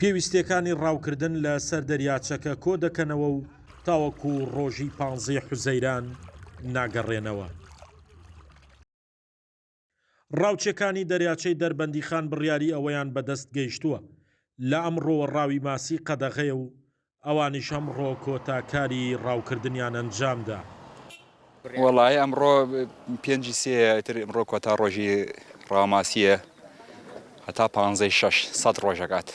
پێویستییەکانی ڕاوکردن لە سەر دەریاچەکە کۆدەکەنەوە و تاوەکو ڕۆژی پانزەی حوزەیران ناگەڕێنەوە. ڕاوچیەکانی دەریاچەی دەربەندیخان بڕیاری ئەوەیان بەدەست گەیشتووە لە ئەمڕۆوە ڕاوی ماسی قەدەغەیە و ئەوانیش ئەمڕۆ کۆتا کاری ڕاوکردنیان ئەنجامدا. وەڵایی ئەمڕۆ پێنجی سێیە ئیتر ئمڕۆ کۆتا ڕۆژی ڕاوماسییە هەتا پانزەی شەش سەد ڕۆژ ئەکات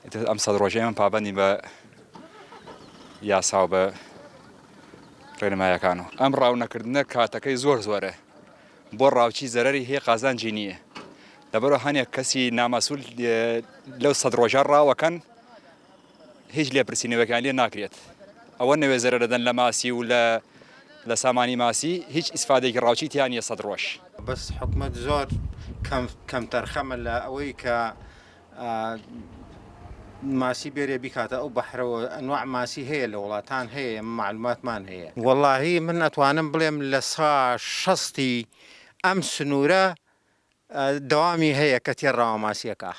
ئیتر ئەم سەد ڕۆژە ئێمە پابەندین بە یاسا و بە ڕێنمایەکان و ئەم ڕاو نەکردنە کاتەکەی زۆر زۆرە بۆ ڕاوچی زەرەری هەیە قازانجی نییە لەبەرئەوە هەنێک کەسی نامەسول لەو سەد ڕۆژە ڕاوەکەن هیچ لێپرسینەوەکان لێ ناکرێت ئەوە نەوێ زەرەر دەدەن لە ماسی و لە لە سامانی ماسی هیچ ئیسفادێکی ڕاوچی تیا نییە سەد ڕۆژ. بەس حکومەت زۆر کەم کەمتەرخەمە لە ئەوەی کە ماسی بێرێ بیکاتە ئەو بەحرەوە ئەنواع ماسی هەیە لە وڵاتان هەیە ئێمە مەعلوماتمان هەیە. وەڵاهی من ئەتوانم بڵێم لە سا شەستی ئەم سنوورە دەوامی هەیە کە تێر ڕاوە ماسیەکە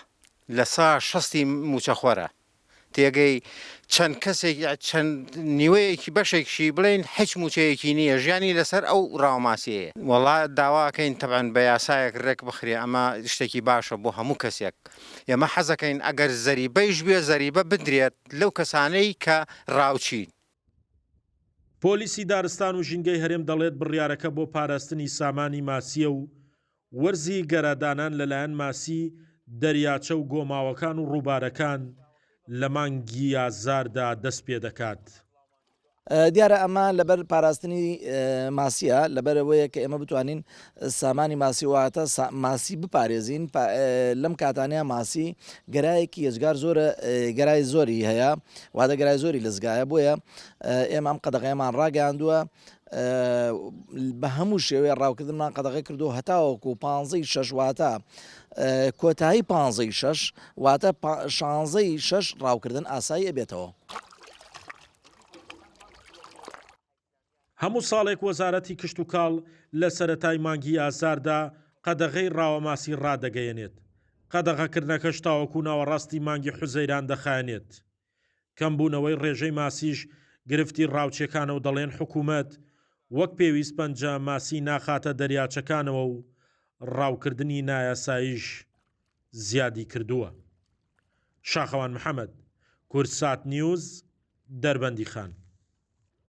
لە سا شەستی موچەخۆرە تێگەی چەند کەسێک چەند نیوەیەکی بەشێکشی بڵێین هیچ موچەیەکی نییە ژیانی لەسەر ئەو ڕاوەماسیەیە. وەڵا داواکەین تەبعەن بە یاسایەک ڕێک بخرێ ئەمە شتێکی باشە بۆ هەموو کەسێک ئێمە حەزەکەین ئەگەر زەریبەیش بێ زەریبە بدرێت لەو کەسانەی کە ڕاوچین. پۆلیسی دارستان و ژینگەی هەرێم دەڵێت بڕیارەکە بۆ پاراستنی سامانی ماسییە و وەرزی گەرادانان لەلایەن ماسی دەریاچە و گۆماوەکان و ڕووبارەکان لە مانگی ئازاردا دەستپێدەکات. دیارە ئەمە لەبەر پاراستنی ماسیە، لەبەرئەوەیە کە ئێمە بتوانین سامانی ماسی واتە ماسی بپارێزین، لەم کاتانەیە ماسی گەرایەکی یەجگار زۆرە گەرای زۆری هەیە واتە گەرای زۆری لەزگایە بۆیە ئێمە ئەم قەدەغەیەمان ڕاگەیاندووە بە هەموو شێوەیە ڕاوکردنمان قەدەغە کردو هەتاوەکو پانزەی شەش واتە کۆتایی پانزەی شەش واتە شانزەی شەش ڕاوکردن ئاسایی ئەبێتەوە. هەموو ساڵێک وەزارەتی کشتوکاڵ لە سەرەتای مانگی ئازاردا قەدەغەی ڕاوەماسی ڕادەگەیەنێت، قەدەغەکردنەکەش تاوەکو ناوەڕاستی مانگی حوزەیران دەخایەنێت. کەمبوونەوەی ڕێژەی ماسیش گرفتی ڕاوچیەکانە و دەڵێن حکومەت وەک پێویست پەنجە ماسی ناخاتە دەریاچەکانەوە و ڕاوکردنی نایاساییش زیادی کردووە. شاخەوان محەمەد، کوردسات نیوز، دەربەندیخان.